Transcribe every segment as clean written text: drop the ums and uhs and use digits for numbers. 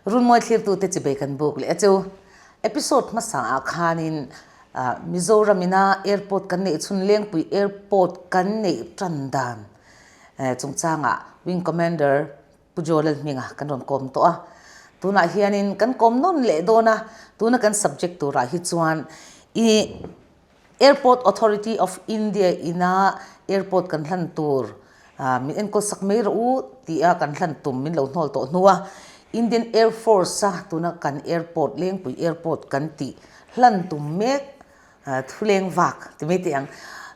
Runmawi thlirtute chibei kan buk leh a chu. Episode hmasa ah khanin Mizoram ina airport kan neih chhun Lengpui Airport kan neih tan dan chungchangah Wing Commander Pu Joel Hminga kan rawn kawm tawh a. Tunah hianin kan kawm nawn leh dawn a, tuna kan subject turah hi chuan i Airport Authority of India ina airport kan hlan tur min enkawl sak mai rawh u tia kan hlan tum min lo hnawl tawh hnu a, Indian Air Force a tuna kan airport Lengpui Airport kan tih hlan tum mek thuleng vak ti mai teh ang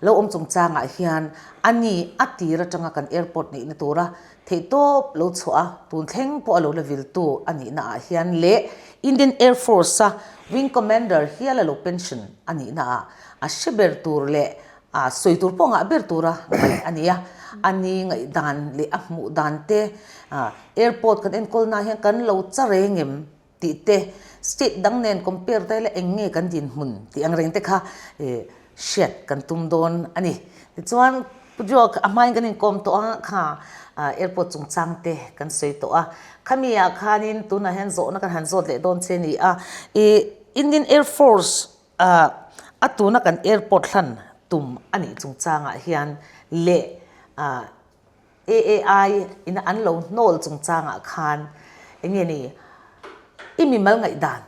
lo awm chungchangah hian a ni a tir atanga kan airport neihna tura theihtawp lo chhuah a, tun thleng pawh a lo la viltu a nihna ah hian leh Indian Air Force a Wing Commander hial a lo pension a nihna ah a hre ber tur leh a sawi tur pawh ngah ber tura ngaih a ni a, a ni ngaihdan leh a hmuh dan te airport kan enkawlna ah hian kan lo cha reng em? Tih te, state dang nen compare ta ila eng nge kan dinhmun tih ang reng te kha hriat kan tum dawn a ni. Tichuan Pu Joa a hmain kan inkawm tawh a, kha airport chungchang te kan sawi tawh a. Khami ah khanin tunah hian zawhna kan han zawt leh dawn che a ni a, ih Indian Air Force a tuna kan airport hlan tum a nih chungchangah hian leh AAI ina an lo hnawl chungchangah khan eng nge ni i mimal ngaihdan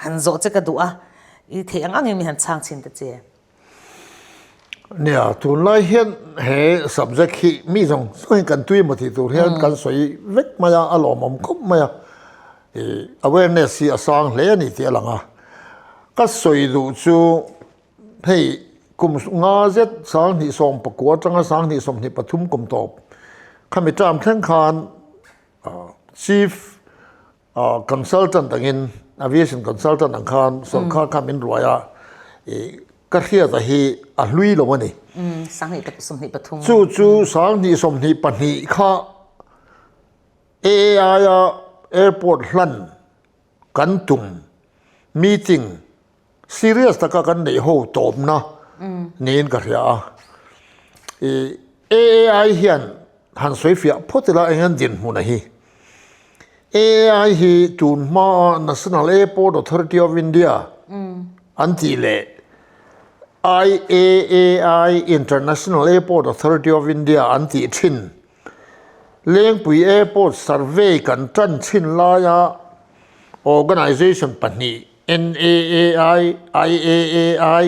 han zawh che ka duh a, i theih ang angin mi han chhang chhin ta che. Nia, tunlai hian he subject hi mi zawng zawngin kan tui emaw tih tur hian kan sawi vek mai a, a lawmawm khawp mai a, ih awareness hi a sang hle a ni tih a lang a. Ka sawi duh chu Hei kum nga zet 2019 atanga 2023 kum tawp khami term thleng khan Chief Consultant angin Aviation Consultant ang khan sorkar kha min ruai a, ka hriata hi a hlui lo a ni. 2023. Chu chu 2022 kha AAI a airport hlan kan tum meeting serious taka kan neih ho tawpna niin ka hria a. I AAI hian han sawi fiah phawt ila eng an dinhmun a hi. AAI hi tun hmaa National Airport Authority of India an tih leh IAAI International Airport Authority of India an tih thin Lengpui Airport survey kan tan chhin laia organisation pahnih NAAI, IAAI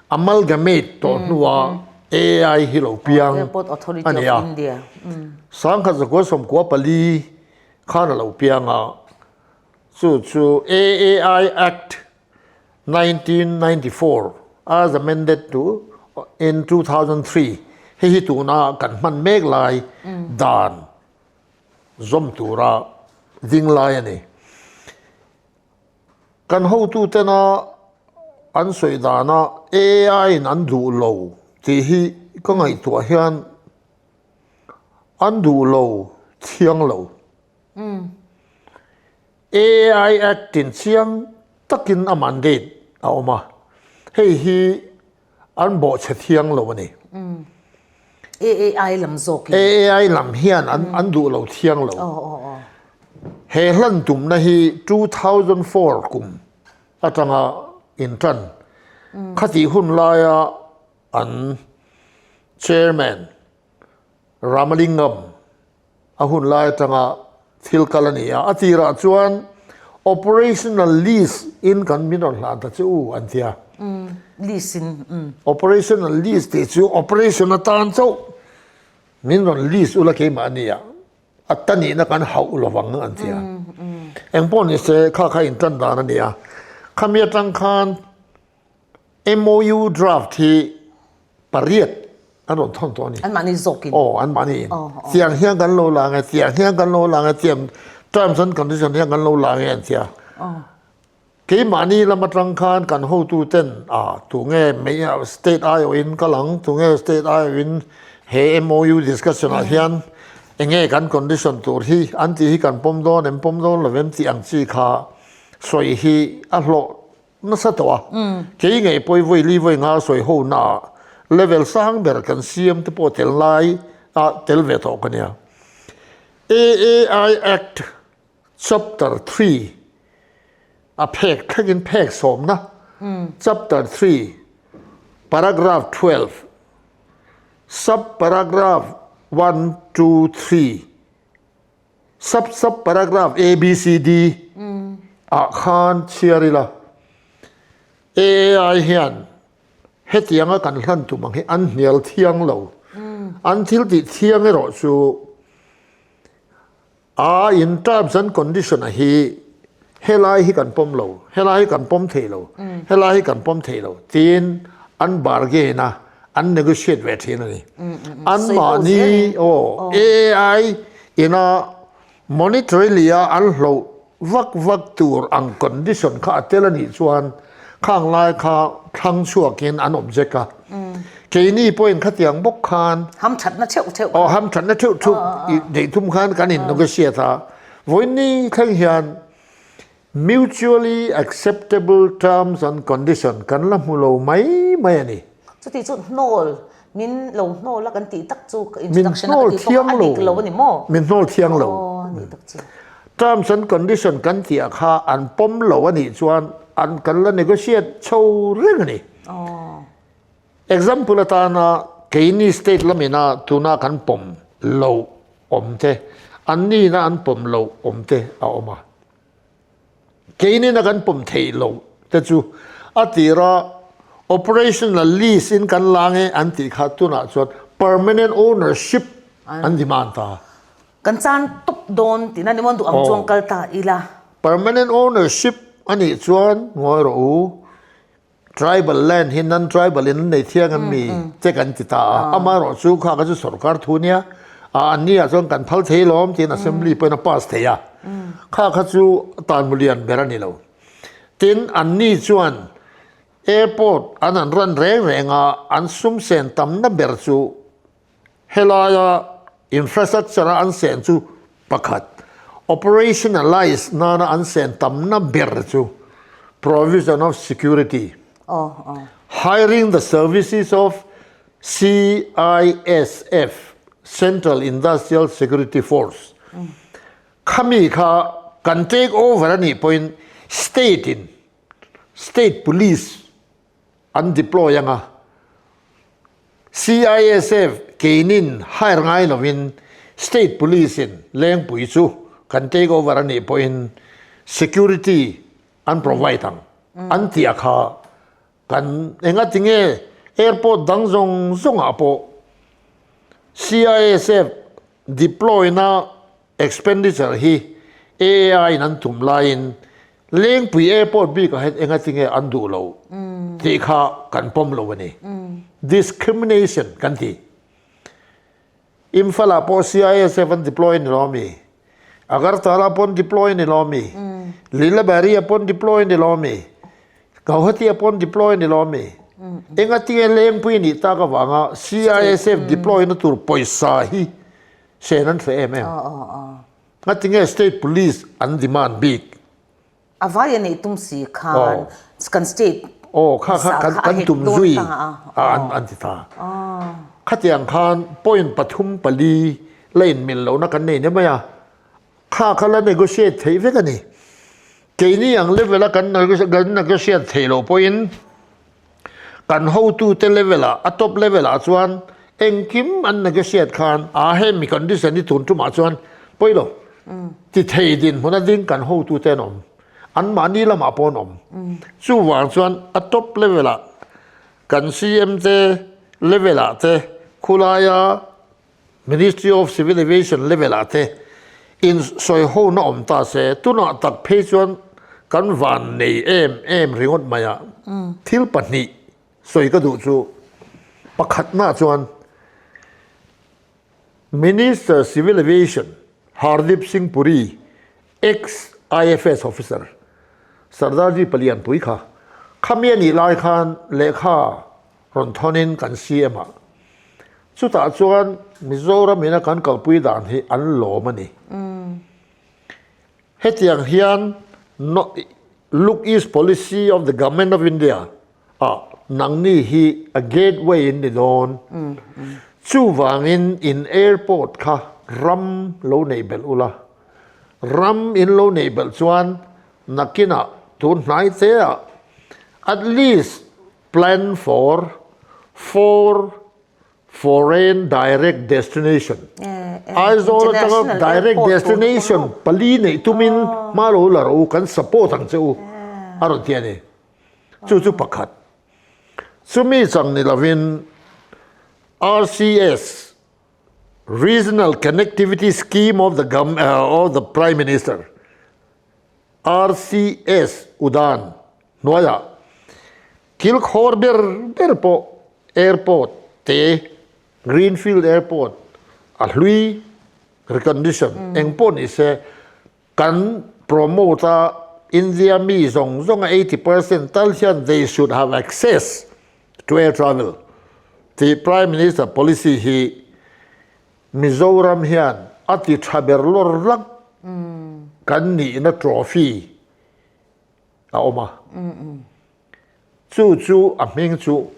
amalgamate tawh hnua AAI hi lo piang a ni a. 1994 khan a lo piang a, chu chu AAI Act 1994 as amended to in 2003 hei hi tuna kan hman mek lai dan zawm tura ding lai a ni. Kan hotu tena an sawi dana AI in an duh lo tih hi ka ngaihtuah hian an duh lo thiang lo. AI Act in chiang takin a mandate a awm a, hei hi an bawhchhe thiang lo a ni. AAI lam zawkin. AAI lam hian an an duh lo thiang lo. He hlan tumna hi 2004 kum atanga intan khatih hun laia an chairman Ramalingam A hun lai atanga thil kal a ni a, a tirah chuan operational lease in kan min rawn hlan ta che u an ti a. Lease in. Operational lease tih chu operation atan chauh min rawn lease ula keimah a nia, a ta nihna kan hauh lovang an ti a. Engpawh ni se kha kha intan dan a ni a, khami atang khan MOU draft hi pariat an rawn thawn tawh a ni. Anmahni zawkin. Aw, anmahni in. Tiang hian kan lo la nge, tiang hian kan lo la nge, tiang terms and condition hian kan lo la nge an tia. Keimahni lam atang khan kan hotu ten a tunge mai state aiawhin kal ang, tunge state aiawhin he MOU discussion ah hian enge kan condition tur hi an tih hi kan pawm dawn em pawm dawn lo em tih ang chi kha sawi hi a hlawh nasa tawh a, kei ngei pawh i vawi li vawi nga sawi ho na ah level sang ber kan siam te pawh tel lai ah tel ve tawh ka nia. AAI Act Chapter 3 a phek thlengin phek sawmna Chapter 3 Paragraph 12 Sub paragraph 1, 2, 3 Sub sub paragraph A, B, C, D ah khan chhiar ila AAI hian hetianga kan hlan tum ang hi an hnial thiang lo. An thil tih thiang erawh chu A in terms and condition a hi helai hi kan pawm lo, helai hi kan pawm thei lo, helai hi kan pawm thei lo tiin an bargain a, an negotiate ve thin a ni. An mahni aw AI ina monetarily a an hloh vak vak tur ang condition kha a tel a nih chuan khang lai kha thlang chhuakin an object a. Keini pawhin khatiang bawk khan Hamthatna theuh theuh. Aw hamthatna theuh theuh neih thum khan kan in negotiate a. Vawiin thleng hian mutually acceptable terms and condition kan la hmu lo mai mai a ni. Chuti chu hnawl min lo hnawl a kan tih tak chu introduction a ka tih pawh a dik lo a ni maw? Min hnawl thiang lo. Aw a nih tak chu. Terms and condition kan tih ah kha an pawm lo a nih chuan an kan la negotiate chho reng a ni. Aw. Example atana keini state lamina tuna kan pawm lo awm te, annina an pawm lo awm te a awm a. Keinin a kan pawm theih loh te chu a tira operational lease in kan la nge an tih kha tunah chuan permanent ownership an demand ta. Kan chan tawp dawn tihna ni maw duh ang chuan kal ta ila. Permanent ownership a nih chuan ngawi rawh u. Tribal land hi non tribal in an nei thiang an mi che kan ti ta a, amaherawh chu kha kha chu sorkar thu nia, a an ni ah chuan kan phal thei lawm tiin assembly pawhin a pass thei a, kha kha chu tanmu lian ber a ni lo. Tin, an ni chuan airport an an run reng reng a, an sum sen tamna ber chu Helaia infrastructure a an sen chu pakhat, operationalise nana an sen tamna ber chu provision of security, hiring the services of CISF, Central Industrial Security Force, khami kha kan take over a nih pawhin state in state police an deploy anga CISF keinin hire ngai lovin state police in Lengpui chu kan take over a nih pawhin security an provide ang an tih a kha kan enga tinge airport dang zawng zawng ah pawh CISF deploy na Expenditure hi AAI in an tum laiin Lengpui Airport bikah hian engatinge an duh lo tih kha kan pawm lo a ni. Discrimination kan ti. Imphal ah pawh CISF an deploy a ni lo ami? Agartala pawh an deploy a ni lo ami? Lilabari ah pawh an deploy a ni lo ami? Gauhati ah pawh an deploy a ni lo ami? Engatinge Lengpui nih tak avanga CISF deploy na tur pawisa hi Sen an hreh em em. Ngatinge state police an demand bik. A vai a neih tum si khan kan state Aw kha kha kan kan tum zui a an an ti ta. Khatiang khan point pathum pali la in mil lohna kan nei nia mai a. Kha kha la negotiate theih vek a ni. Keini ang level a kan negotiate theih loh pawhin Kan hotute level ah, a top level ah chuan engkim an negotiate khan a hemi condition hi tun tumah chuan pawi lo ti thei dinhmun a ding kan hotute an awm. Anmahni lamah pawh an awm. Chuvang chuan a top level ah kan CM te level ah te khulaia Ministry of Civil Aviation level ah te in sawi ho na awm ta se, tunah tak phei chuan kan van nei em em ringawt mai a, thil pahnih sawi ka duh chu pakhatna chuan Minister Civil Aviation Hardeep Singh Puri ex IFS officer Sardarji Palianpui kha khami a nih lai khan lehkha rawn thawnin kan CM ah Chutah chuan Mizoram ina kan kalpui dan hi an lawm a ni. Hetiang hian Look East Policy of the Government of India ah nangni hi a gateway in ni dawn. Chuvangin in airport kha ram lo neih belh ula. Ram in lo neih belh chuan nakinah tun hnai te ah at least plan for four foreign direct destination Aizawl atanga direct destination pali neih tumin hma lo la rawh u kan support ang che u a rawn ti a ni. Chu chu pakhat. Chumi chang ni lovin RCS Regional Connectivity Scheme of the of the Prime Minister, RCS, Udan hnuaiah thil khawr ber ber pawh airport te, Greenfield Airport a hlui recondition eng pawh ni se kan promote a, India mi zawng zawng a 80% tal hian they should have access to air travel tih Prime Minister policy hi Mizoram hian a ti tha ber lawr lak kan nihna trophy a awm a. Chu chu a hming chu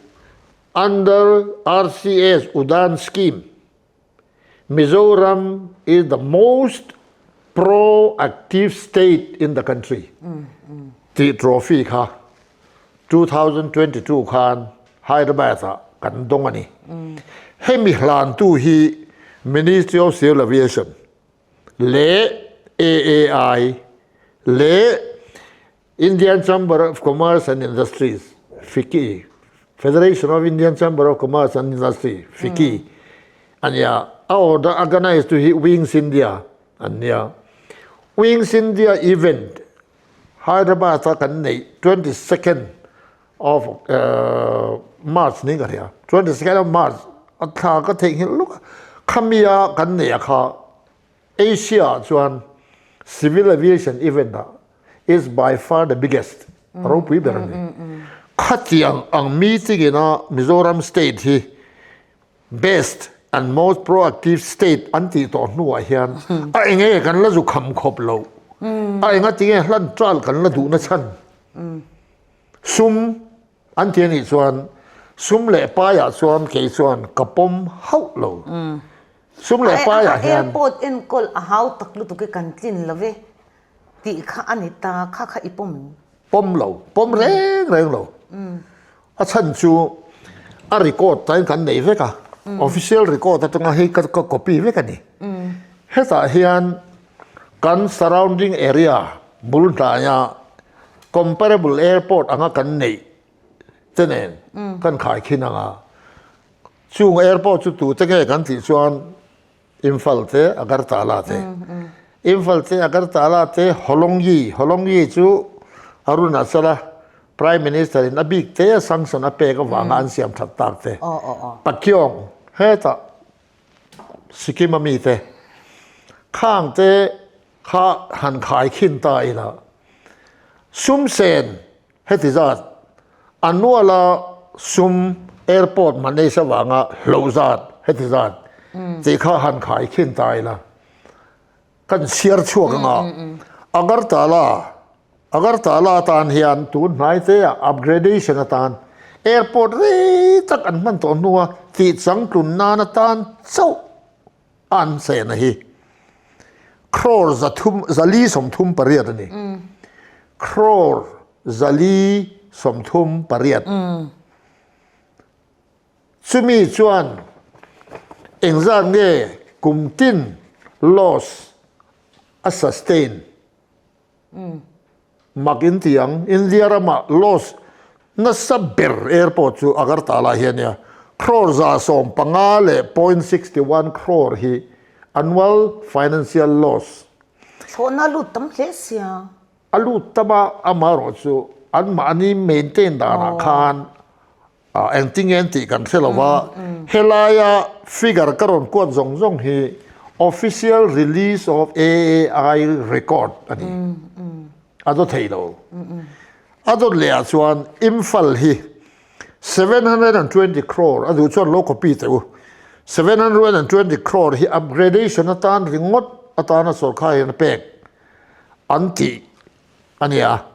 Under RCS Udan Scheme Mizoram is the most pro-active state in the country tih trophy kha 2022 khan Hyderabad ah kan dawng a ni. Hemi hlantu hi Ministry of Civil Aviation leh AAI leh Indian Chamber of Commerce and Industries, FICCI, Federation of Indian Chamber of Commerce and Industry, FICCI, a nia. A order organize tu hi Wings India an nia. Wings India event Hyderabad a kan neih 22nd of uh, March ni ka hria. 22nd of March a thla ka theihnghilh luk a. Khamia kan neih a kha Asia ah chuan civil aviation event ah is by far the biggest, a ropui ber a ni. Khatiang ang meeting ina Mizoram state hi best and most proactive state an tih tawh hnuah hian a enge kan la zu kham khawp loh, a enga tinge hlan ṭal kan la duhna chhan sum An ti anih chuan sum leh paiah chuan kei chuan ka pawm hauh lo. Sum leh paiah hian. Airport enkawl a hau tak lutuk i kan tlin lo ve tih kha a ni ta, kha kha i pawm em? Pawm lo, pawm reng reng lo. A chhan chu a record tain kan nei vek a, official record atanga hei ka copy vek a ni. Hetah hian kan surrounding area bul hnaia Comparable airport anga kan neih te nen kan khai khin anga chung airport chu tute nge kan tih chuan Imphal te Agartala te Imphal te Agartala te Holongyi Holongyi chu Arunachala Prime Minister in a bik te a sanction a pek avanga an siam that tak te Pakyong hetah Sikkim a mi te khang te Kha han khai khin ta ila, sum sen heti zat annual-a sum airport manage avanga hloh zat heti zat tih kha han khai khin ta ila, kan chhiar chhuak anga Agartala Agartala atan hian tun hnai te ah upgradation atan airport rei tak an hman tawh hnua tih changtlun nan atan chauh An sehna hi crore zathum zali 38 a ni. Crore zali 38. Chumi chuan engzat nge kum tin loss a sustain? Mak in ti ang, India rama loss nasa ber airport chu Agartala hi a nia. Crore 115 leh point 61 crore hi annual financial loss. Thlawhna a lut tam hle sia. A lut tam a, amaherawhchu anmahni maintain danah khan Engtin nge an tih kan hre lo va, helaia figure ka rawn kuat zawng zawng hi official release of AAI record a ni. A dawt thei lo. A dawt leh ah chuan Imphal hi 720 crore, a duh chuan lo copy teh u, 720 crore hi upgradation atan ringawt atana sorkar hian a pek an tih a ni a.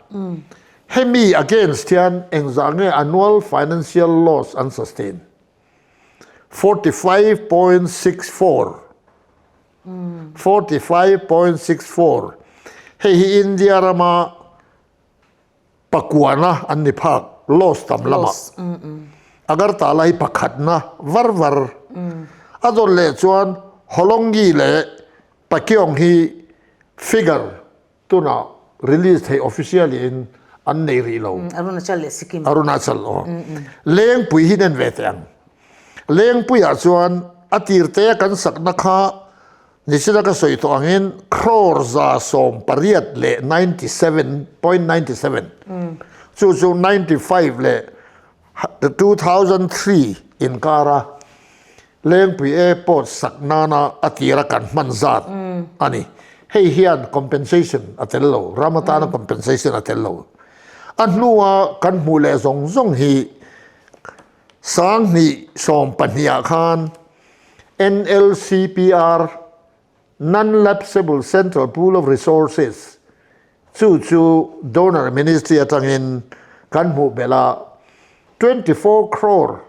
Hemi against hian engzah nge annual financial loss an sustain? 45.64. 45.64 Hei hi India rama pakuana an ni phak, loss tam lamah. Agartala hi pakhatna var var. A dawt leh chuan Holongi leh Pakyong hi figure Tunah release theih officially in an nei rih lo. Arunachal leh Sikkim. Arunachal aw. Lengpui hi nen ve teh ang. Lengpuiah chuan a tirte a kan sakna kha nichina ka sawi tawh angin crore 180 leh 97.97 chu chu 95 leh 2003 inkara Lengpui Airport sak nana a tira kan hman zat a ni. Hei hian compensation a tel lo, ram atana compensation a tel lo. A hnua kan hmuh leh zawng zawng hi 2022 ah khan NLCPR, Non-Lapsable Central Pool of Resources, chu chu Donor Ministry atangin kan hmuh belh a, 24 crore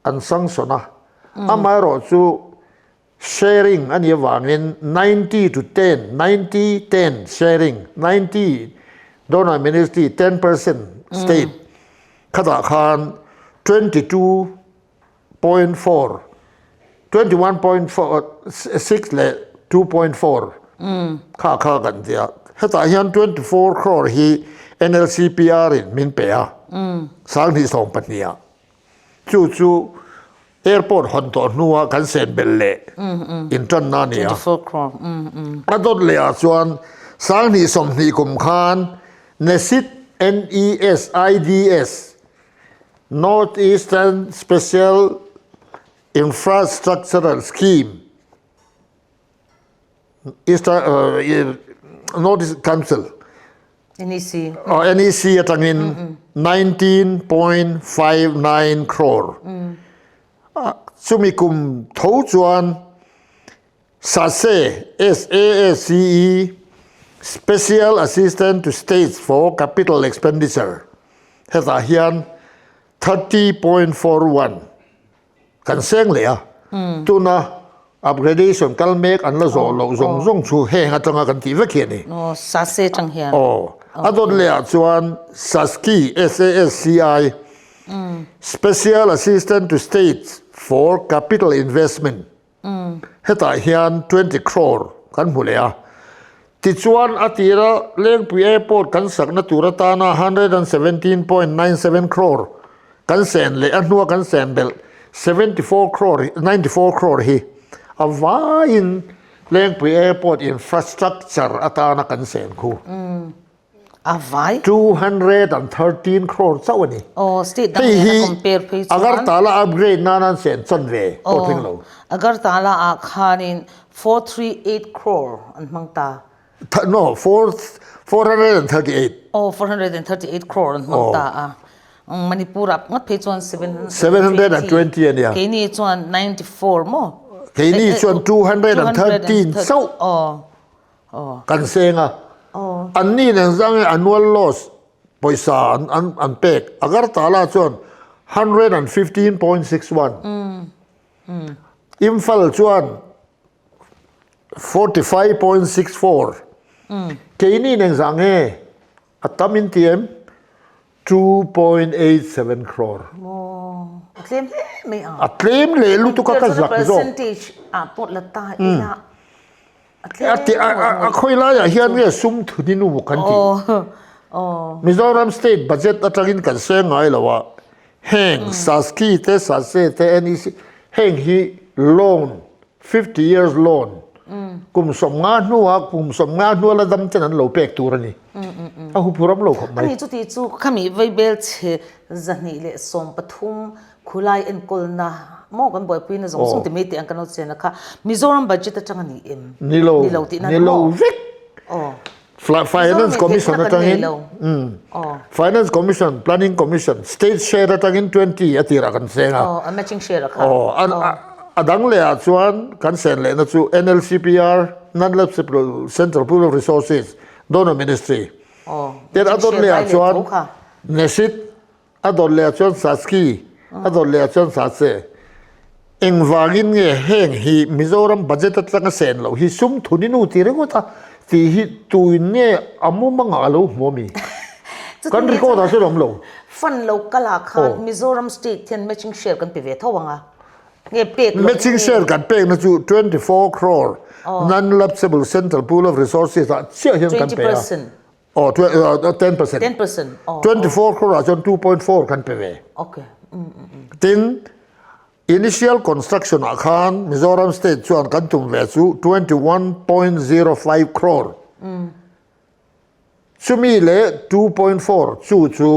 an sanction a, amaherawhchu sharing a nih avangin 90 to 10, 90 10 sharing, 90 donor ministry 10% state khatah khan 22.4, 21.6 leh 2.4 kha kha kan ti a, hetah hian 24 crore hi NLCPR in min pe a, 2022 ah. Chu chu airport hawn tawh hnua kan sen belh leh intanna a ni a. A dawt leh ah chuan 2020 kum khan NESID, NESIDS, North Eastern Special Infrastructural Scheme, Eastern North East Council, NEC, NEC atangin 19.59 crore. Chumi kum tho chuan SASE, SASCE, Special Assistant to States for Capital Expenditure, hetah hian 30.41 kan seng leh a. Tuna upgradation kal mek an la zawh loh zawng zawng chu heng atanga kan tih vek hi a ni. SASE atang hian. Aw, a dawt leh ah chuan SASCI, SASCI, Special Assistant to States for Capital Investment, Hetah hian 20 crore kan hmu leh a. Tichuan a tira Lengpui Airport kan sakna tur atana 117.97 crore kan sen leh a hnua kan sen belh 74 crore, 94 crore hi a vaiin Lengpui Airport infrastructure atana kan sen khu. A vai? 213 crore chauh a ni. Aw, state dang nena compare phei chuan. Agartala upgrade nan an sen chan ve pawh thleng lo. Agartala ah khanin 438 crore an hmang ta. No, 438. Aw, 438 crore an hmang ta a. Manipur ah ngat phei chuan 720. 720 a nia. Keini chuan 94 maw? Keini chuan 213 chauh. Aw. Kan seng a, anni nen zang annual loss pawisa an pek Agartala chuan 115.61, Imphal chuan 45.64, keini nen zang nge a tam in ti em? 2.87 crore. A tlem hle mai a. A tlem leh lutuk a ka zak zawk. Percentage ah pawh la ta ila. A khawi laiah hian nge sum thun in u kan tih. Mizoram state budget atangin kan seng ngai lo a, heng SASCI te, SASE te, NEC heng hi loan, 50 years loan, kum 50 hnua kum 50 hnua la dam ten an lo pek tur a ni. A huphur awm lo khawp mai. Ani chuti chu khami vaibel chhe 213 Khulai enkawlna maw kan buaipuina zawng zawng ti mai teh ang kan lo chen a kha Mizoram budget atang a ni em? Ni lo, Ni lo tihna ni lo vek. Aw. Finance Commission atangin Finance Commission, Planning Commission, State share atangin 20 a tirah kan seng a. Aw, a matching share a kha. Aw, a dang leh ah chuan kan sen lehna chu NLCPR, Non-Lapsable Central Pool of Resources, Donor Ministry. Aw, Tin a dawt leh ah chuan NESID, A dawt leh ah chuan Saski, a dawt leh ah chuan Sase. Engvangin nge heng hi Mizoram budget atanga sen loh hi sum thun i nu ti ringawt a tih hi tuin nge a mumangah a lo hmu ami? Kan record ah chuan a awm lo. Fund lo kal ah khan Mizoram state hian matching share kan pe ve tho ang a. Nge pek loh Matching share kan pekna chu 24 crore non-lapsable central pool of resources ah chiah hian kan pe a. Aw, 10%. 10%. 24 crore ah chuan 2.4 kan pe ve. Okay. Tin, initial construction ah khan Mizoram state chuan kan tum ve chu 21.05 crore. Chumi leh 2.4 chu chu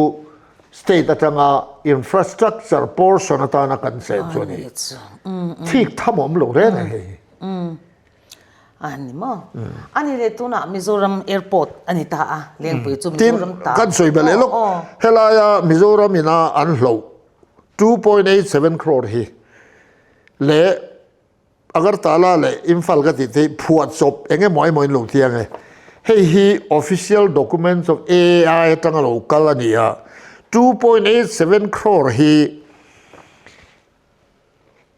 state atanga infrastructure portion atana kan chen chu a ni. Thik tham awm lo reng a hei. A ni maw? A ni leh tunah Mizoram airport a ni ta a, Lengpui chu Mizoram ta. Tin, kan sawi belh lawk, helaia Mizoram ina an hloh 2.87 crore hi leh Agartala leh Imphal ka tih te hi phuahchawp eng emaw emaw in lo ti ang e. Hei hi official documents of AAI atanga lo kal a ni a, 2.87 crore hi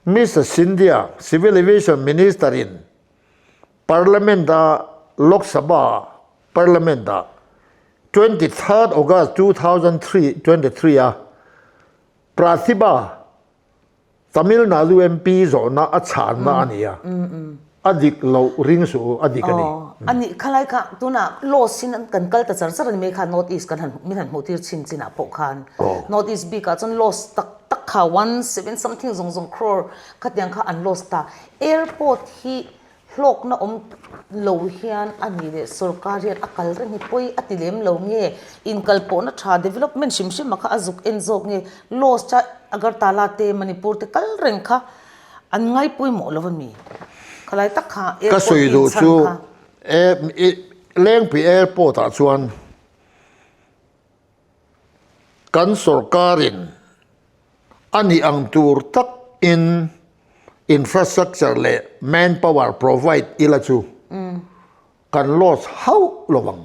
Mister Scindia, Civil Aviation Minister in Parliament a Lok Sabha Parliament ah 23rd August 2023 a Pratibha Tamil Nadu MP zawhna a chhanna a ni a, a dik loh ring suh u, a dik a ni. A nih khalai kha tunah laws in kan kal ta char char a ni mai kha North East kan han min han hmuh tir chin chinah pawh khan North East bikah chuan laws tak tak kha one seven something zawng zawng crore khatiang kha an loss ta. Airport hi hlawkna awm lo hian a ni leh sorkar hian a kal reng hi pawi a ti lem lo nge inkalpawhna tha development hrim hrim a kha a zuk en zawk nge loss cha Agartala te Manipur te kal reng kha an ngai pawimawh lo a mi khalai tak kha Ka airport sawi duh inchhan chu kha. Lengpui airport ah chuan Kan sorkarin a nih ang tur takin infrastructure leh manpower provide ila chu kan loss hauh lo ang.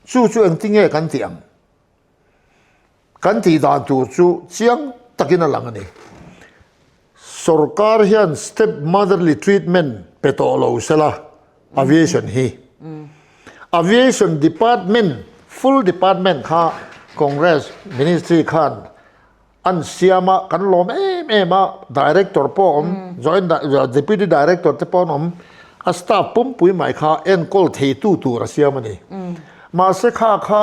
Chu chu engtinge kan tih ang? Kan tih dan tur chu chiang takin a lang a ni. Sorkar hian step motherly treatment pe tawh lo sela aviation hi. Aviation department full department kha Congress ministry khan an siam a, kan lawm em em a, director pawh a awm, joint deputy director te pawh an awm, a staff pumpui mai kha enkawl theitu tur a siam a ni. Mahse kha kha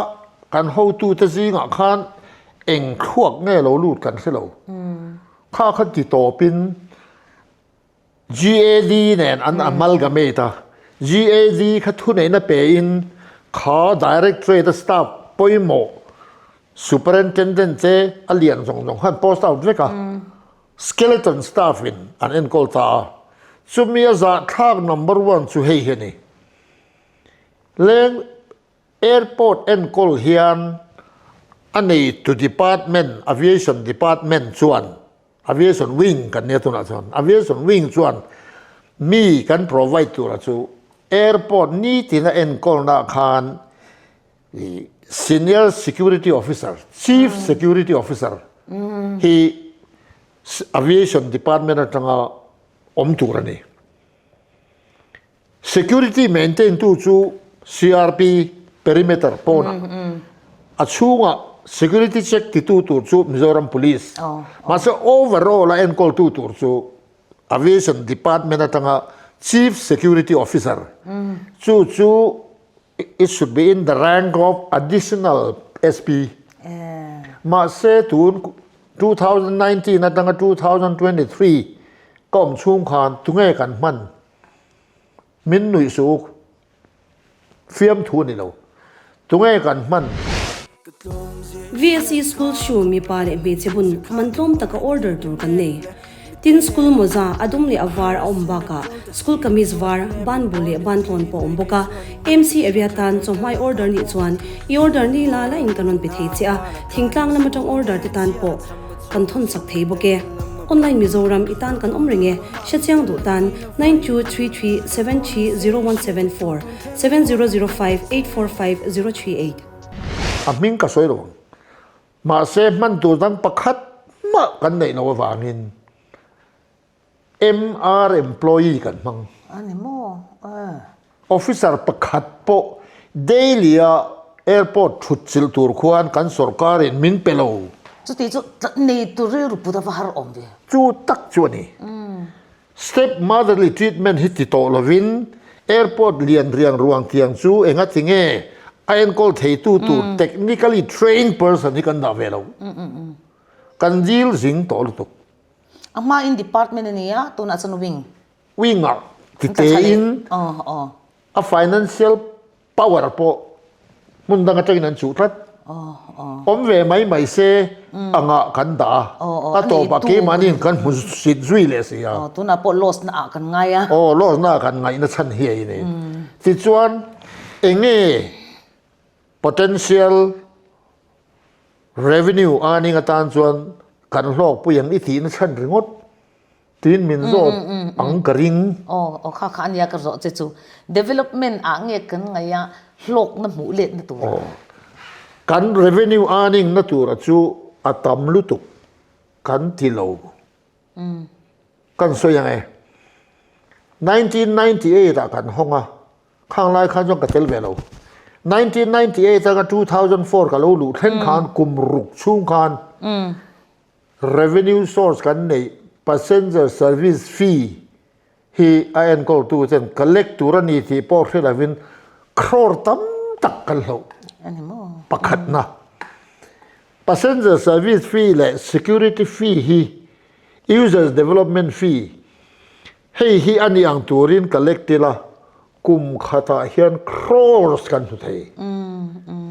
kan hotute zingah khan eng thluak nge lo lut kan hre lo. Kha kha ti tawpin GAD nen an amalgamate a, GAD kha thuneihna pein kha Directorate a staff pawimawh Superintendent te a lian zawng zawng khan post out vek a, skeleton staff in an enkawl ta a. Chumi a zahthlak number one chu hei hi a ni. Leng Airport enkawl hian a neitu department, Aviation Department chuan, Aviation Wing kan nia tunah chuan, Aviation Wing chuan mi kan provide tura chu airport nitina enkawlna khan Senior Security Officer, Chief Security Officer hi Aviation Department atanga awm tur a ni. Security maintain tu chu CRP perimeter pawnah a chhungah security check titu tur chu Mizoram Police. Mahse overall a enkawl tu tur chu Aviation Department atanga Chief Security Officer chu chu it should be in the rank of Additional SP. Mahse tun 2019 atanga 2023 ka awm chhung khan tunge kan hman? Min nuih suh u, fiamthu a ni lo. Tunge kan hman? VSC School shoe mipa leh hmeichhe hun man tlawm taka order tur kan nei. Tin school mawza a dum leh a var a awm bakah school kamis var, ban bul leh ban tlawn pawh a awm bawk a. MC area tan chawhmai order nih chuan i order ni la la in kan rawn pe thei che a, thingtlang lam atang order te tan pawh kan thawn chak thei bawk e. Online Mizoram i tan kan awm reng e, hrechiang duh tan 9233 730174 7005 845 038. A hming ka sawi lo ang. Mahse hman tur dang pakhat mah kan neih loh avangin. MR employee kan hmang. A ni maw? Eh. Officer pakhat pawh daily a airport thut chilh tur khuan kan sorkar in min pe lo. Chuti chu nei tur rilru put a va har awm ve. Chu tak chu a ni. Step motherly treatment hi ti tawh lovin airport lian riang ruang tiang chu enga ti nge a enkawl theitu tur technically trained person hi kan dah ve lo. Kan dil zing tawh lutuk. A hmain department a ni a, tunah chuan wing. Wing ah ti tein a financial power pawh hmun dang atangin an chuh tlat. Awm ve mai mai se angah kan dah a, a tawpah keimahniin kan hmu sit zui leh si a. Tunah pawh loss na ah kan ngai a. Aw loss na ah kan ngaihna chhan hi a inei. Tichuan enge potential Revenue earning atan chuan kan hlawkpui ang i tihna chhan ringawt tiin min zawt ang ka ring. Aw, aw kha kha ania ka zawh che chu. Development ah nge kan ngaih a hlawkna hmuh letna tur a? Aw, kan revenue earning na tura chu a tam lutuk kan ti lo. Kan sawi ang e. 1998 ah kan hawng a, khang lai khan chuan ka tel ve lo. 1998 atanga 2004 ka lo luh thleng khan kum ruk chhung khan revenue source kan neih passenger service fee hi a enkawltu ten collect tur a ni tih pawh hre lovin crore tam tak kan hloh pakhatna. Passenger service fee leh security fee hi users development fee hei hi a ni ang turin collect ila kum khatah hian crores kan hmu thei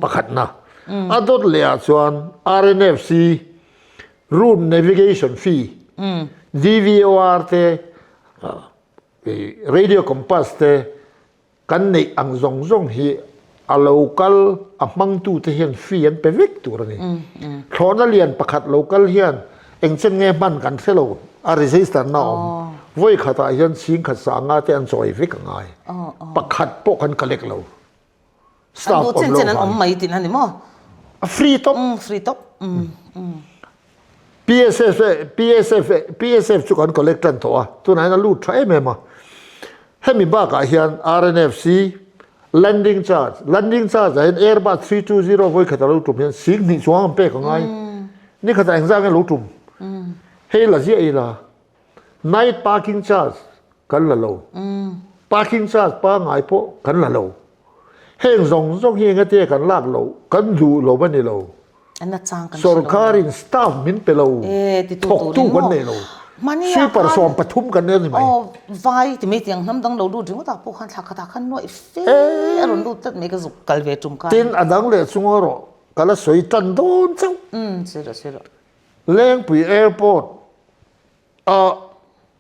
pakhatna. A dawt leh ah chuan RNFC route navigation fee DVOR te radio compass te Kan neih ang zawng zawng hi a lo kal a hmangtute hian fee an pe vek tur a ni. Thlawhna lian pakhat lo kal hian engchen nge hman kan hre lo, a register na awm. Vawi khatah hian chhingkhat sanga te an chawi vek a ngai. Pakhat pawh kan collect lo. Staff awm lo vang. Awm mai tihna ni maw? A free tawp. Free tawp. PSF PSF PSF chu kan collect tan tawh a, tunah hian a lut tha em em a. Hemi bakah hian RNFC landing charge, landing charge ah hian Airbus 320 vawi khat a lo tum hian sing hnih chuang an pek a ngai. Ni khatah engzah nge lo tum? Hei la ziah ila night parking charge kan la lo. Parking charge pangngai pawh kan la lo. Heng zawng zawng hi engati kan lak loh, kan duh lo a ni lo. Sorkarin staff min pe lo, thawktu kan nei lo. Sweeper 13 kan nei a ni mai. Vai ti mai tiang hnam dang lo lut ringawt ah pawh khan thla khatah khan nuaih fe a rawn lut tlat mai ka zuk kal ve tum khan. Tin a dang leh chung erawh ka la sawi tan dawn chauh. Lengpui Airport a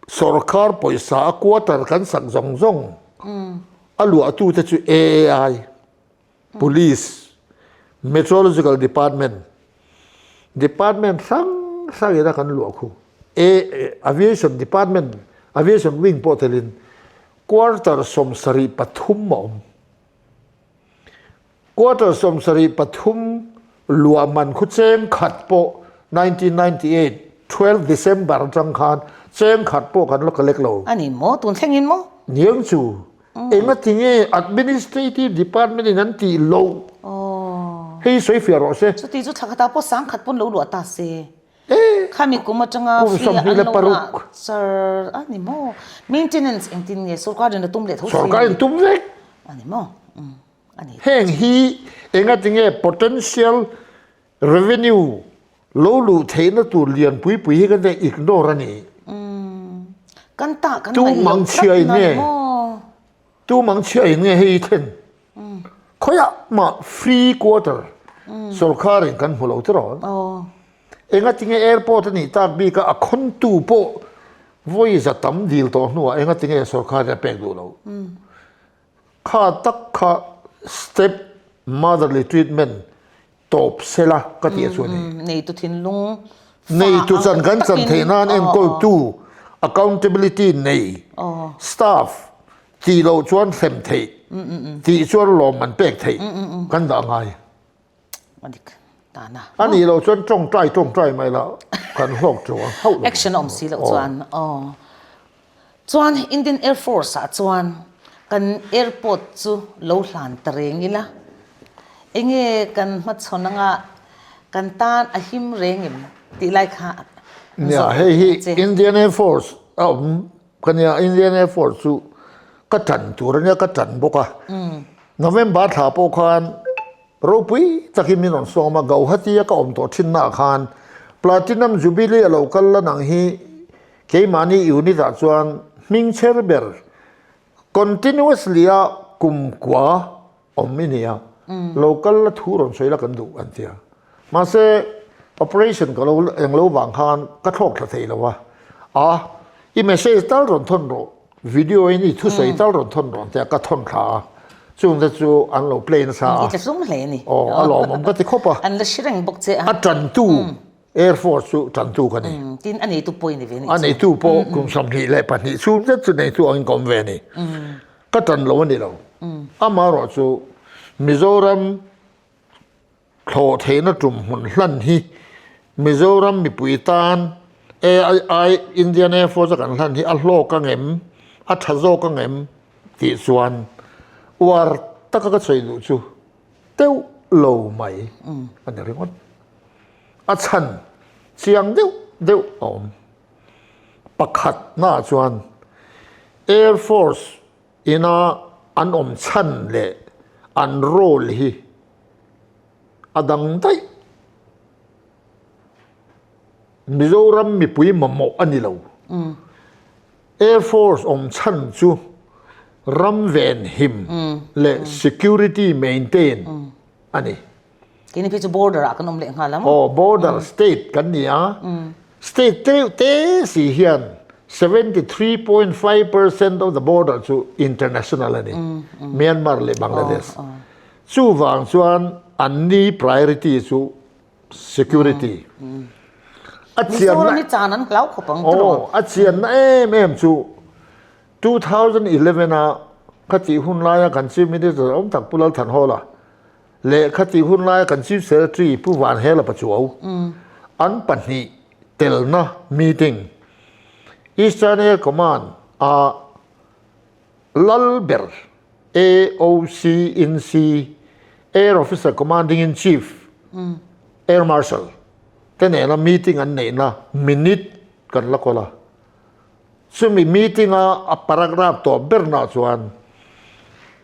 sorkar pawisa a quarter kan sak zawng zawng a luahtute chu AAI, Police, Meteorological Department, Department hrang hrangin a kan luah khu. Aviation Department, Aviation Wing pawh telin quarter 73 a awm. Quarter 73 luah man khu cheng khat pawh 1998, 12 December atang khan cheng khat pawh kan la collect lo. A ni maw? Tun thleng in maw? Niang chu. Engati nge Administrative Department in an tih loh? Hei sawi fiah rawh se. Chuti chu thla khatah pawh sang khat pawn lo luah ta se. Khami kum atanga free an lo lah char a ni maw? Maintenance engtin nge sorkarin a tum leh tho si? Sorkarin tum vek. A ni maw? Heng hi engatinge potential revenue lo luh theihna tur lian pui pui hi kan tia ignore a ni. Kan tah kan ngaih loh tlat na ni maw? Tu mang chhia in nge hei thlen? Khawiah mah free quarter sorkarin kan hmu lo tiraw? Engatinge airport a nih tak bik a, a khawntu pawh vawi za tam dil tawh hnuah engatinge sorkarin a pek duh lo? Kha tak kha step motherly treatment tawp sela ka tih a chu a ni. Neitu thinlung Neitu chan kan chan theih nan enkawltu accountability nei staff tih loh chuan hrem theih tih chuan lawmman pek theih kan dah ngai. A nih loh chuan tawngtai tawngtai mai la kan hlawk teuh ang hauh lo. Action a awm si loh chuan aw. Chuan Indian Air Force ah chuan kan airport chu lo hlan ta reng ila, enge kan hmachhawn anga kan tan a him reng em tih lai kha Nia, hei hi Indian Air Force a awm ka nia, Indian Air Force chu ka tan tur ania ka tan bawk a. November thla pawh khan ropui takin min rawn sawm a, Gauhati a ka awm tawh thin naah khan Platinum Jubilee a lo kal la nang hi Keimahni unit ah chuan hming chher ber continuously a kum kua awm i nia, lo kal la thu rawn sawi la kan duh an ti a. Mahse operation ka lo eng lo vang khan ka thlawk thla thei lo a, a i message tal rawn thawn rawh, video in i thusawi tal rawn thawn rawh an ti a, ka thawn thla a, chungte chu an lo play nasa a. I tla hlum hle a ni. Aw a lawmawm ka ti khawp a. An la hre reng bawk che a. A tantu. Air Force chu tantu ka ni. Tin a neitu pawh i ni ve ni chu. A neitu pawh kum 22 chhung zet chu neitu angin ka awm ve a ni. Ka tan lo a ni lo. Amaherawh chu Mizoram thlawh theihna tum hmun hlan hi Mizoram mipui tan AI Indian Air Force a kan hlan hi a hlawk angem, a tha zawk angem tih chuan uar taka ka sawi duh chu teuh lo mai a ni ringawt. A chhan chiang deuh deuh a awm. Pakhatnaah chuan Air Force ina an awm chhan leh an role hi a dang daih. Mizoram mipui mamawh a ni lo. Air Force awm chhan chu ram venhim leh security maintain a ni. Keini phei chu border ah kan awm leh nghal a maw? Aw, border state kan ni a. State teuh te si hian 73.5% of the border chu international a ni, Myanmar leh Bangladesh. Chuvang chuan anni priority chu security. A chianna Mizoram hi chan an hlau khawp ang tiraw? Aw, a chianna em em chu 2011 a khatih hun laia kan Chief Minister awm tak Pu Lalthanhawla leh khatih hun laia kan Chief Secretary Pu Vanhela Pachuau an pahnih telna meeting Eastern Air Command a lal ber AOC in C Air Officer Commanding in Chief Air Marshal te nena meeting an neihna minute kan la kawl a. Chumi meeting a a paragraph tawp bernah chuan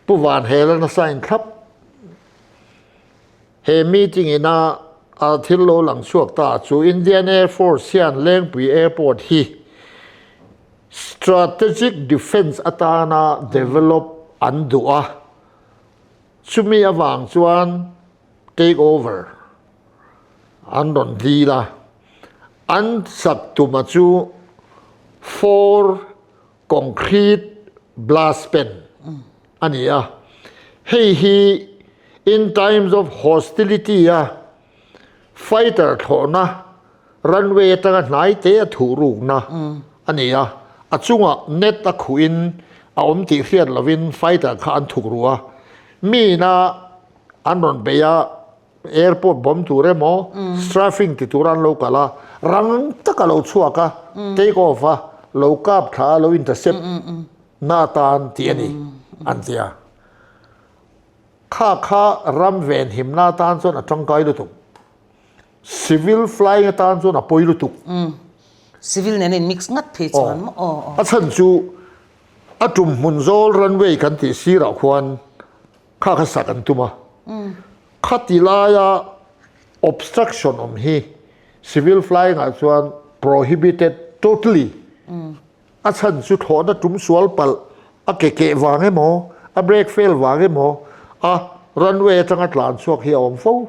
Pu Vanhela nasa in thlap. He meeting ina a thil lo lang chhuak ta chu Indian Air Force hian Lengpui Airport hi strategic defence atana develop an duh a, chumi avang chuan take over an rawn dil a, an sak tuma chu four concrete blast pen a ni a, hei hi in times of hostility a fighter thlawhna runway atanga hnai te a thuh rukna a ni a, a chungah net a khuhin a awm tih hriat lovin fighter kha an thuk ruh a, mi ina an rawn bei a, airport bomb tur emaw strafing ti tur an lo kal a, rang taka lo chhuak a, take off a, lo kap thla a, lo intercept na atan tih a ni an ti a. Kha kha ram venhimna atan chuan a tangkai lutuk. Civil flying atan chuan a pawi lutuk. Civil nen in mix ngat phei chuan maw? Aw aw. A chhan chu a tum hmun zawl runway kan tih sirah khuan kha kha sak an tum a. Khati laia obstruction awm hi civil flying ah chuan prohibited totally. A chhan chu thlawhna tum sual palh a ke keh vang emaw, a brake fail vang emaw a runway atanga tlan chhuak hi a awm fo.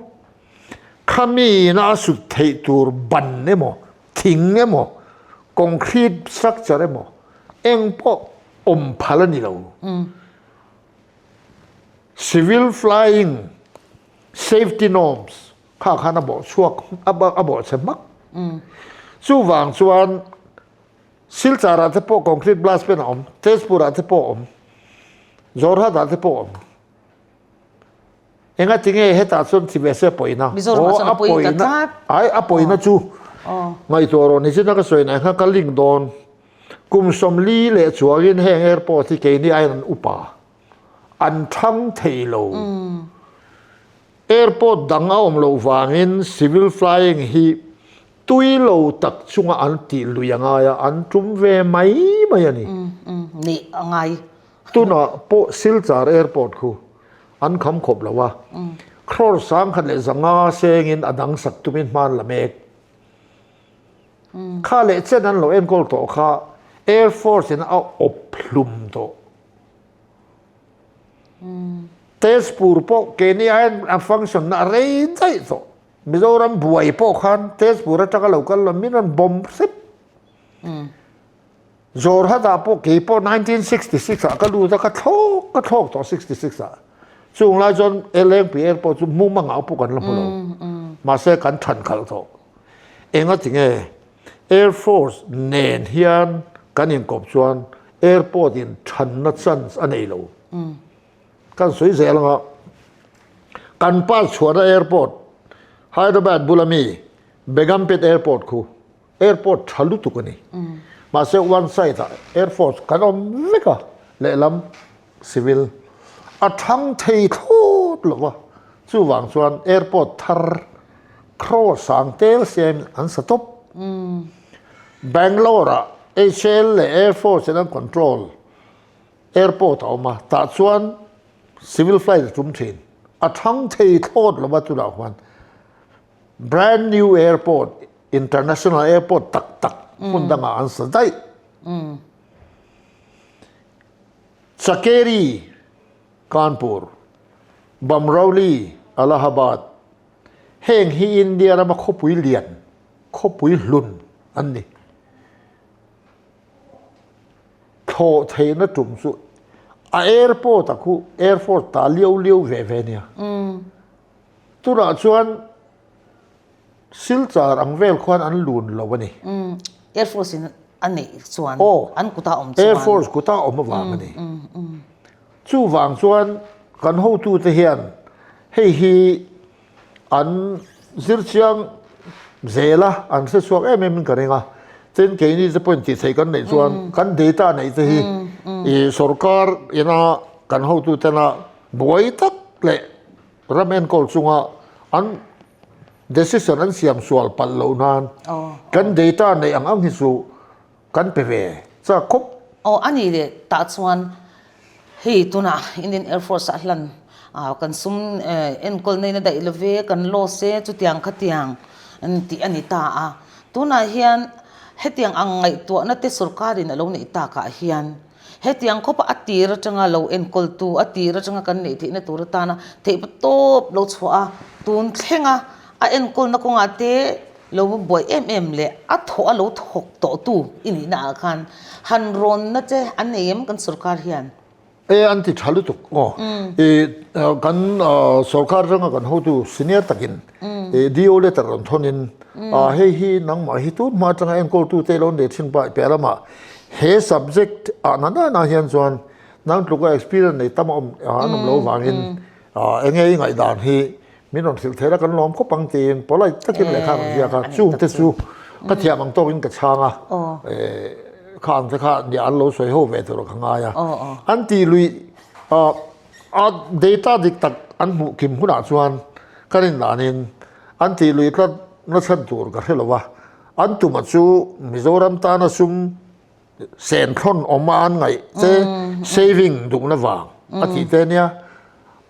Khami ina a sut theih tur ban emaw, thing emaw, concrete structure emaw eng pawh awm phal a ni lo. Civil flying safety norms kha khan a bawh chhuak a bawh chhe hmak. Chuvang chuan Silchar ah te pawh concrete blast pen a awm, Tezpur ah te pawh a awm, Jorhat ah te pawh a awm. Enga tinge hetah chuan thi ve se pawina? Mizoram ah chuan a pawi ta tlat. Ai a pawina chu ngaihtuah rawh ni chin a ka sawi na kha ka link dawn. Kum 40 leh chuangin heng airport hi keini aiin an upa, an thang thei lo. Airport dang a awm loh vangin civil flying hi tui lo tak chunga an tih lui a ngai a, an tum ve mai mai a ni. Nih a ngai. Tunah pawh Silchar airport khu an kham khawp lo a, crore 1500 sengin a dang sak tumin hma an la mek. Kha leh chen an lo enkawl tawh kha Air Force in a awp hlum tawh. Tezpur pawh keini aiin a function na a rei daih tawh. Mizoram buai pawh khan Tezpur atanga lo kal lo min rawn bomb hrep. Jorhat-ah pawh kei pawh 1966 ah ka lut a, ka thlawk ka thlawk tawh 66 ah. Chung lai chuan Lengpui Airport chu mumangah pawh kan la hmu lo. Mahse kan than khalh tawh. Enga tinge Air Force nen hian kan inkawp chuan airport in thanna chance a nei lo. Kan sawi zel anga kan pass chhuahna airport Hyderabad bula mi Begumpet Airport khu airport tha lutuk a ni. Mahse one side ah Air Force kan awm vek a, lehlam civil a thang thei thlawt lo va, chuvang chuan airport thar crore sang tel siam an sa tawp. Bangalore ah HAL leh Air Force in an control airport a awm a, tah chuan civil flight a tum thin, a thang thei thlawt lo va tunah khuan brand new airport international airport tak tak hmun dangah an sa daih. Chakeri, Kanpur, Bamrauli, Allahabad, heng hi India rama khawpui lian, khawpui hlun an ni. Thlawh theihna tum chu a airport a khu Air Force ta liau liau ve ve nia. Tunah chuan Silchar ang vel khuan an lun lo a ni. Air Force in a neih chuan an kuta awm chuan. Air Force kuta awm avang a ni. Chuvang chuan kan hotute hian hei hi an zirchiang zel a, an hre chhuak em em in ka ring a. Tin keini te pawhin tih theih kan neih chuan kan data neih te hi i sorkar ina kan hotutena buai tak leh ram enkawl chunga an decision an siam sual palh loh nan kan data neih ang ang hi chu kan pe ve chak khawp. Aw a nih leh tah chuan hei tunah Indian Air Force ah hlan kan sum enkawl na in a daih lo ve kan loss e chutiang khatiang tih a ni ta a, tunah hian hetiang ang ngaihtuahna te sorkarin a lo neih takah hian Hetiang khawpa a tir atanga lo enkawltu, a tir atanga kan neih theihna tur atana theihpa tawp lo chhuah a, tun thlenga a enkawlna kawngah te lo buai em em leh a thawh a lo thawk tawhtu i nihna ah khan han rawnna che an nei em kan sorkar hian? E an ti tha lutuk aw. I kan sorkar atanga kan hotu senior takin i DO letter rawn thawnin hei hi nangmah hi tun hma atanga enkawltu te lo nei thin pa piah lamah He subject ah na na na hian chuan nang tluka experience nei tam a awm an awm lo vangin enge i ngaihdan hi min rawn hrilh theih a kan lawm khawp ang tiin polite takin lehkha rawn ziak a chung te chu ka thiam ang tawkin ka chhang a kha ang te kha nia an lo sawi ho ve tur ka ngai a an tih lui a data dik tak an hmuh kim hunah chuan kan indanin an tih lui tlat na chhan tur ka hre lo a. An tuma chu Mizoram tana sum sen thlawn awm a an ngaih che saving duhna vang a tih te nia.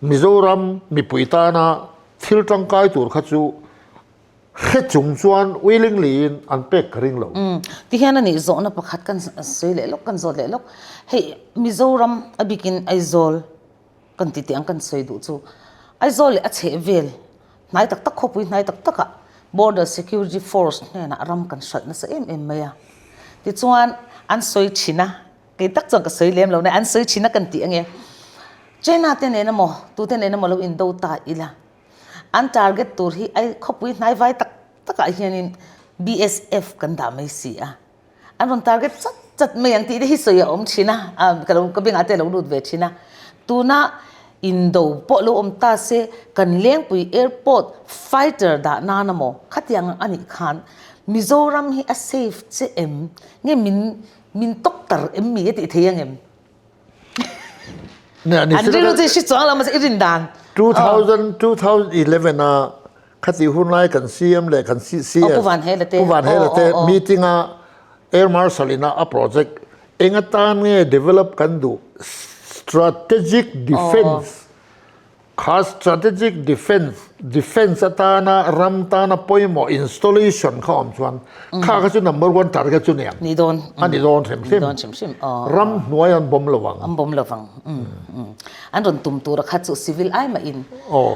Mizoram mipui tana thil tangkai tur kha chu hre chung chuan willingly in an pek ka ring lo. Tihian a nih zawhna pakhat kan sawi leh lawk kan zawt leh lawk. Hei Mizoram a bikin Aizawl kan ti teh ang kan sawi duh chu Aizawl leh a chheh vel hnai tak tak khawpui hnai tak takah Border Security Force hnenah ram kan hralh nasa em em mai a. Tichuan an sawi thin a, kei tak chuan ka sawi lem lo nai an sawi thin a kan tih ange. China te nen emaw tute nen emaw lo indo ta ila an target tur hi ai khawpui hnai vai tak takah hianin BSF kan dah mai si a. An rawn target chat chat mai ang tih te hi sawi a awm thin a, ka lo ka bengah te a lo lut ve thin a. Tuna indo pawh lo awm ta se kan Lengpui airport fighter dah nan amaw khatiang ang a nih khan Mizoram hi a safe che em nge min. Min tawktar em mi a tih thei ang em? An rilru chu i hre chuang lo mahse i rin dan. 2000, 2011 a khati hun lai kan CM leh kan CS Pu Van Hela te Pu Van Hela te meeting a Air Marshal ina a project eng atan nge develop kan duh strategic defence Kha strategic defence, defence atana ram tana pawimawh installation kha awm chuan kha kha chu number one target chu ni ang. Ni dawn. A ni dawn hrim hrim. Ni dawn hrim hrim. Ram hnuai an bawm lo ang. An bawm lo ang. An rawn tum tura kha chu civil ai mahin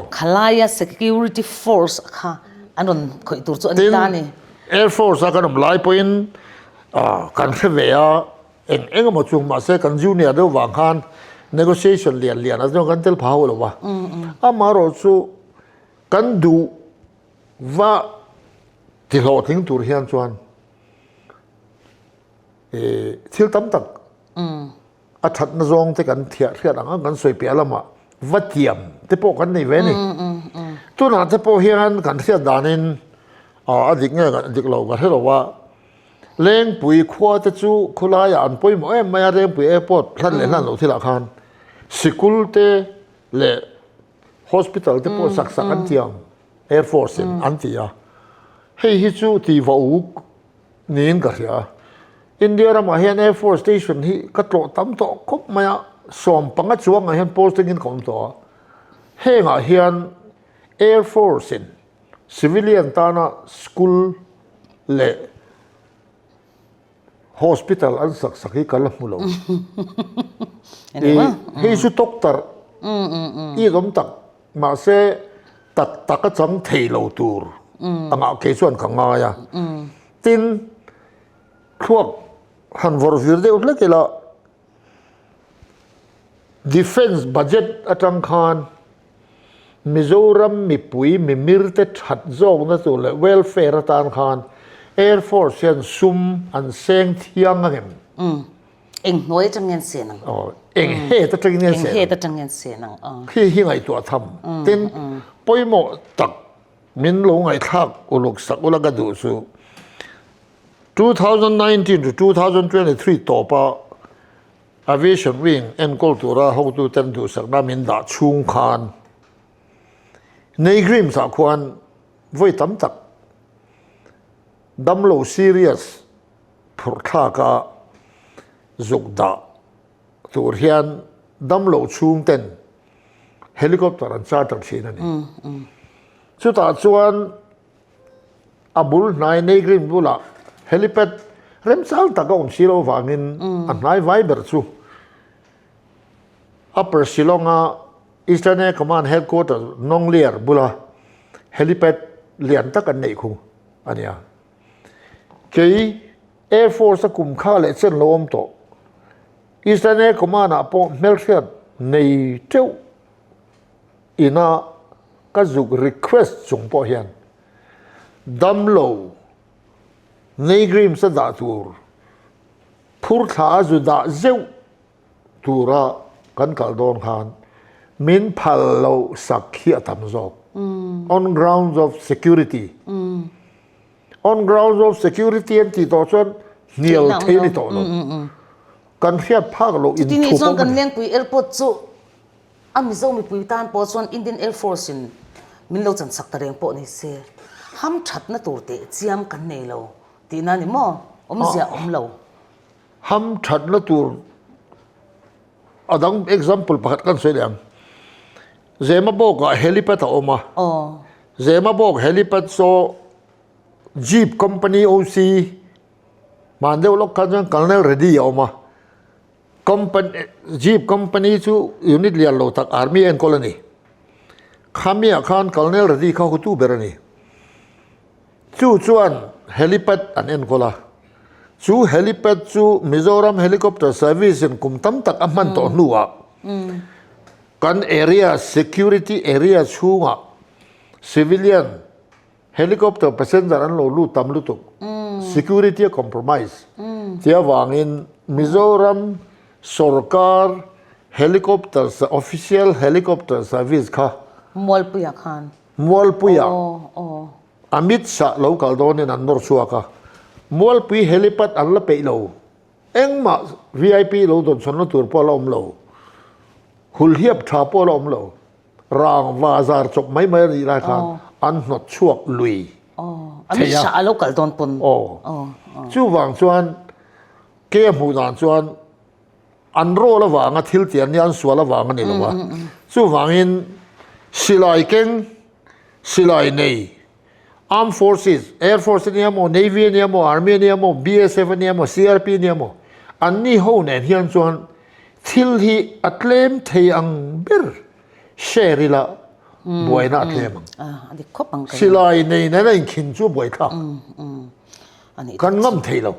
khalaia security force kha an rawn khawih tur chu a ni ta a ni. Tin, Air Force a kan awm lai pawhin kan hre ve a. Eng eng emaw chung mahse kan junior deuh vang khan negotiation lian lian a chuan kan tel pha hauh lo va. Amaherawh chu kan duh va ti hlawhtling tur hian chuan ih thil tam tak a thatna zawng te kan thiah hriat ang ang kan sawi piah lamah va tiam te pawh kan nei ve a ni. Tunah te pawh hian kan hriat danin a dik nge dik lo ka hre lo va. Lengpui khua te chu khawlaiah an pawimawh em mai a, Lengpui Airport hlan leh hlan loh thilah khan sikul te leh hospital te pawh sak sak an ti ang, Air Force in an ti a. Hei hi chu ti va uk niin ka hria. India ramah hian Air Force station hi ka tlawh tam tawh khawp mai a, 15 chuangah hian posting in ka awm tawh a. Hengah hian Air Force in Civilian tana school leh hospital an sak sak hi ka la hmu lo. Hei chu doctor i awm tak mahse tak tak a chang thei lo tur angah kei chuan ka ngai a. Tin, thluak han vawrh vir deuh hlek ila Defence budget atang khan Mizoram mipui mimir te that zawkna tur leh welfare atan khan Air Force hian sum an seng thiang a ngem? Umm. Eng hnuai atang nge an sen ang? Aw, eng het atang nge an sen ang? Eng het atang nge an sen ang? Aw. Khi hi ngaihtuah tham. Tin, pawimawh tak min lo ngaihthlak uluk sak ula ka duh chu 2019 to 2023 tawpa Aviation Wing enkawl tura hotuten duhsakna min dah chhung khan Neighrims-ah khuan vawi tam tak damlo serious phurh thlaka zuk dah tur hian damlo chhungten helicopter an charter thin a ni. Chutah chuan A bul hnai Neigreen bulah helipad remchang tak a awm si lo avangin a hnai vai ber chu Upper Shillong-a Eastern Air Command Headquarters Nonglier bula helipad lian tak an neih khu a nia. Kei Air Force-a kum kha leh chen lo awm tawh Eastern Air Command-ah pawh hmelhriat nei teuh Ina ka zuk request chung pawh hian damlo Neighrims a dah tur phur thla a zu dah zeuh tura kan kal dawn khan min phal loh sak hi a tam zawk on grounds of security. On grounds of security an tih tawh chuan hnial thei a ni tawh lo. Kan hriat phak loh inthu pawh a ni. Chutini chuan kan Lengpui Airport chu A Mizo mipui tan pawh chuan Indian Air Force in min lo chan chak ta reng pawh ni se, ham thatna tur teh chiam kan nei lo tihna a ni maw? Awmzia awm lo. Ham thatna tur a dang example pakhat kan sawi leh ang. Zemabawk ah helipad a awm a. Zemabawk helipad saw Jeep company OC hman deuh lawk khan chuan Colonel Reddy a awm a. Company, Jeep company chu unit lian lo tak army enkawl a ni. Khamiah khan Colonel Reddy kha hutu ber a ni. Chu chuan helipad an enkawl a. Chu helipad chu Mizoram Helicopter Service in kum tam tak a hman tawh hnuah kan area security area chhungah civilian Helicopter passenger an lo lut tam lutuk. Security a compromise tih avangin Mizoram sorkar helicopter official helicopter service kha Mualpuia khan Mualpuia Amit Shah lo kal dawnin an nawr chhuak a. Mualpui helipad an la peih lo. Engmah vip lo dawnsawnna tur pawh a la awm lo, hulhiap tha pawh a la awm lo, rangva zar chawp mai mai a nih lai khan an hnawt chhuak lui thei a. A lo kal dawn pawn. Aw. Chuvang chuan ke a hmuh dan chuan an rawl avanga thil ti an nia, an sual avang a ni lo a. Chuvangin silai keng, silai nei Armed Forces, Air Force a nia maw, Navy a nia maw, Army a nia maw, BSF a nia maw, CRP a nia maw, anni ho nen hian chuan thil hi a tlem thei ang ber share ila buaina a tlem ang. Silai nei nen a inkhin chu buaithlak kan ngam thei lo.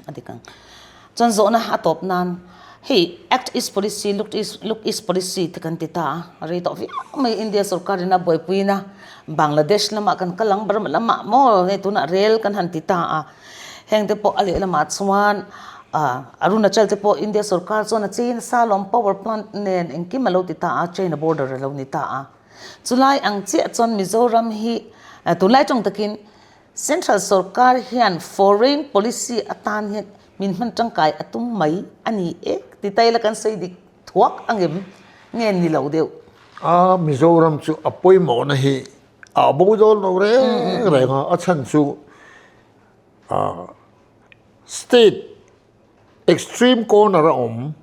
A dik ang. Chuan zawhna a tawp nan hei Act East Policy, Look East, Look East Policy te kan ti ta a, a rei tawh viau mai India sorkar in a buaipuina Bangladesh lamah kan kal ang, Burma lamah maw hei tunah rel kan han ti ta a, heng te pawh a lehlamah chuan ah Arunachal te pawh India sorkar chuan a chei nasa alawm power plant nen engkim a lo ti ta a, China border a lo ni ta a. Chulai ang chiah chuan Mizoram hi tunlai tawng takin Central sorkar hian foreign policy atan hian min hman tangkai a tum mai a ni e ti ta ila kan sawi dik thuak angem nge ni lo deuh. A Mizoram chu a pawimawhna hi a bo dawn lo reng reng a, a chhan chu state extreme corner a awm,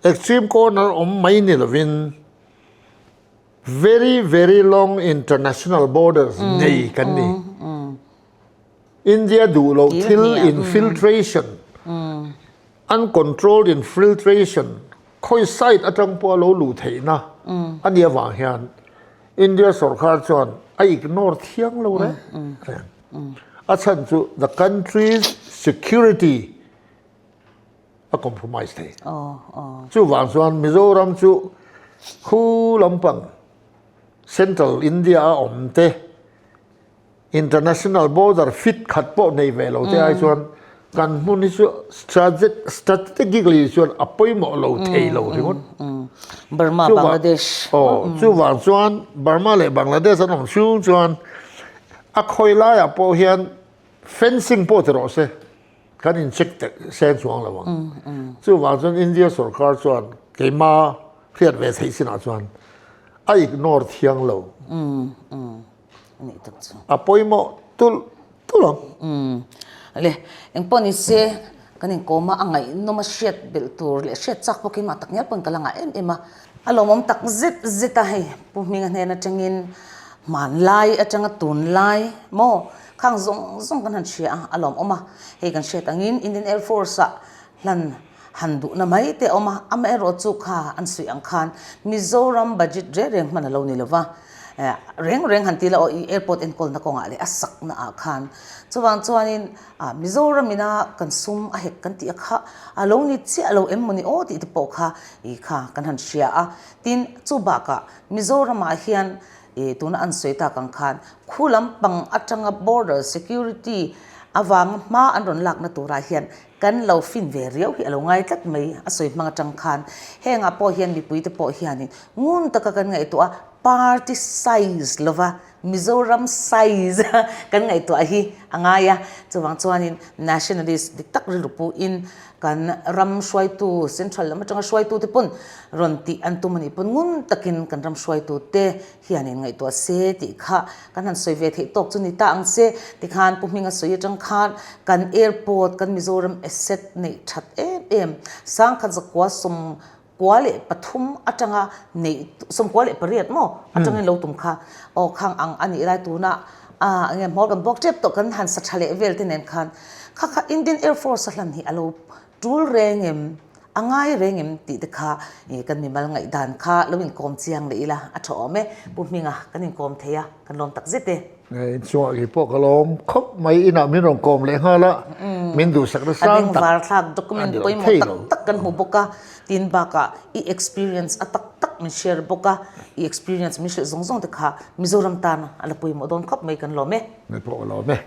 extreme corner awm mai ni lovin, Very very long international borders nei kan ni. India duh loh thil infiltration, uncontrolled infiltration khawi side atang pawh a lo luh theihna a nih avang hian India sorkar chuan a ignore thiang lo reng reng. A chhan chu the country's security a compromise thei. Chuvang chuan Mizoram chu khu lampang Central India a awm te international border fit khat pawh nei ve lo te ai chuan kan hmun hi chu strategically chuan a pawimawh lo thei lo ringawt. Burma, Bangladesh. Aw, chuvang chuan Burma leh Bangladesh an awm chhung chuan a khawi laiah pawh hian fencing pawh ti rawh se. Kan in check teh seng chuang lo ang. Chuvang chuan India sorkar chuan keima hriat ve theih sinah chuan a ignore thiang lo. A pawimawh tulh tulh ang. Le, engpawh ni se kan inkawm a, a ngaihnawm a hriat belh tur leh hriat chak pawh keimah tak ngial pawhin ka la ngah em em a. A lawmawm tak zet zet a hei, Pu Hminga hnen atangin hmanlai atanga tunlai maw Khang zawng zawng kan han hria a, a lawmawm a. Hei kan hriat angin Indian Air Force-ah hlan han duhna mai te a awm a, amaherawhchu kha an suih ang khan Mizoram budget reng reng hman a lo ni lo va, reng reng han ti la aw i airport enkawlna kawngah leh a sakna ah khan. Chuvang chuanin Mizoram ina kan sum a hek kan tih a kha a lo ni chiah lo em mawni aw tih te pawh kha i kha kan han hria a. Tin, chu bakah Mizoramah hian I tuna an sawi tak ang khan khu lampang atanga border security avanga hma an rawn lakna turah hian kan lo fin ve riau hi a lo ngai tlat mai a sawi hmang atang khan hengah pawh hian mipuite pawh hianin ngun taka kan ngaihtuah a party size lova Mizoram size kan ngaihtuah hi a ngai a chuvang chuanin nationalist dik tak rilru puhin Kan ram hruaitu, central lam atanga hruaitute pawn rawn tih an tum a nih pawn ngun takin kan ram hruaitute hian in ngaihtuah se tih kha kan han sawi ve theih tawk chu ni ta ang se. Tikhan Pu Hminga sawi atang khan kan airport, kan Mizoram asset neih that em em, sangkhat zakua 18 atanga neih 18 maw atangin lo tum kha aw khang ang a nih lai tuna ah enge hmawr kan buak tep tawh kan han sa tha leh vel te nen khan kha kha Indian Air Force a hlan hi a lo tul reng em a ngai reng em tih te kha ih kan mimal ngaihdan kha lo inkawm chiang leh ila a tha awm e Pu Hminga kan inkawm thei a kan lawm tak zet e. Inchungah kei pawh ka lawm khawp mai, inah min rawn kawm leh nghal a, min duhsak na sang tak A bengvar document pawimawh tak tak kan hmu bawk a, tin bakah i experience a tak tak min share bawk a, i experience min hrilh zawng zawng te kha Mizoram tan a la pawimawh dawn khawp mai kan lawm e. Ngai pawh ka lawm e.